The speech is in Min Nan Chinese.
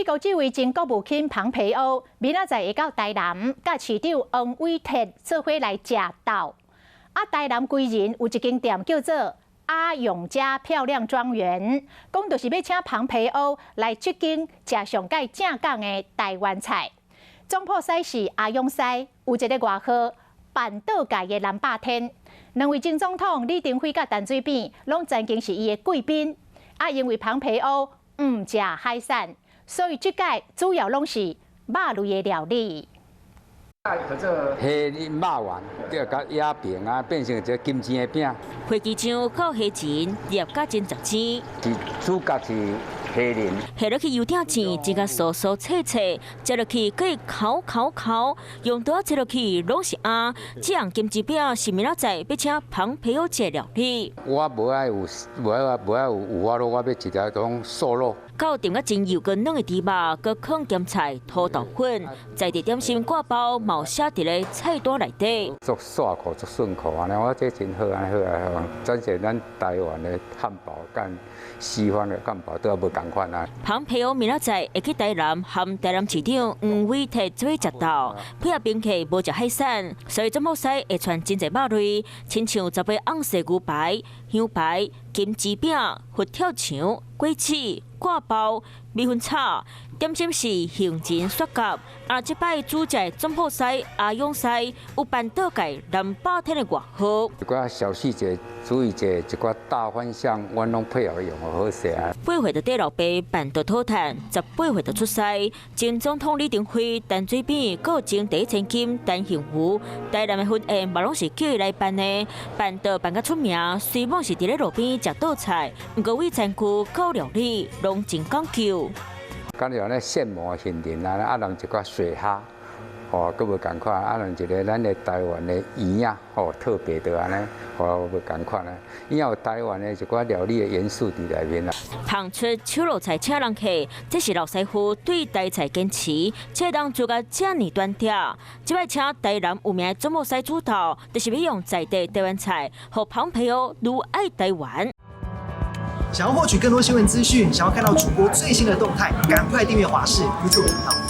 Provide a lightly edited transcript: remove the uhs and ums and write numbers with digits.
美國這位前國務卿龐培歐，明仔載會到台南，佮市長黃偉哲做伙來食晝。啊，台南歸仁有一間店叫做阿勇家漂亮莊園，講就是欲請龐培歐來這間食上蓋正港的台灣菜。總鋪師是阿勇師，有一个外號辦桌界的南霸天。兩位前總統李登輝佮陳水扁，攏曾經是伊的貴賓。啊，因為龐培歐毋食海產，所以這擺主要攏是肉類的料理。蝦仁肉丸，對，佮壓平啊，變成一个金錢的餅。飛機場靠蝦仁，醃甲真雜鮮。是主角是蝦仁。下落去油鼎煎，煎甲酥酥脆脆，食落去閣會口口口，用刀切落去攏是餡。這項金錢餅是明仔載欲請龐培歐食料理。我無愛有，無愛無愛有五花肉，我欲一條種瘦肉。到點甲真油閣嫩的豬肉，閣囥鹹菜、土豆粉，在地點心割包，嘛有寫佇咧菜單內底。足煞口，足順口按呢，我這真好，按呢好啊好。展現咱台灣的漢堡佮西方的漢堡都無仝款啊。龐培歐明仔載會去台南，和台南市長黃偉哲做伙食晝，配合賓客無食海產，所以總鋪師會傳真濟肉類，親像18盎司牛排、香排、金枝餅、佛跳牆、果子、割包、米粉炒，點心是杏仁雪蛤。啊，這擺主食總鋪師阿勇師有辦桌界南霸天的外號。一寡小細節注意者，一寡大方向，阮攏配合用好勢啊。8歲就綴老爸辦桌討趁，18歲就出師。前總統李登輝、陳水扁、閣前第一千金陳幸妤，台南的婚宴嘛攏是叫伊來辦的，辦桌辦甲出名。雖罔是佇咧路邊食桌菜，毋過對餐具到料理攏真講究。敢若咧現磨杏仁啊，啊，淋一寡水蝦，吼，閣無仝款，啊，淋一个咱的台灣的魚仔，吼，特別的按呢，吼，無仝款啊。伊有台灣的一寡料理的元素佇內面啦。烹出手路菜請人客，這是老師傅對台菜堅持，才會當做甲遮爾端調。這擺請台南有名的總鋪師主導，就是欲用在地台灣菜，予龐培歐愈愛台灣。想要獲取更多新聞資訊，想要看到主播最新的動態，趕快訂閱華視 YouTube 頻道。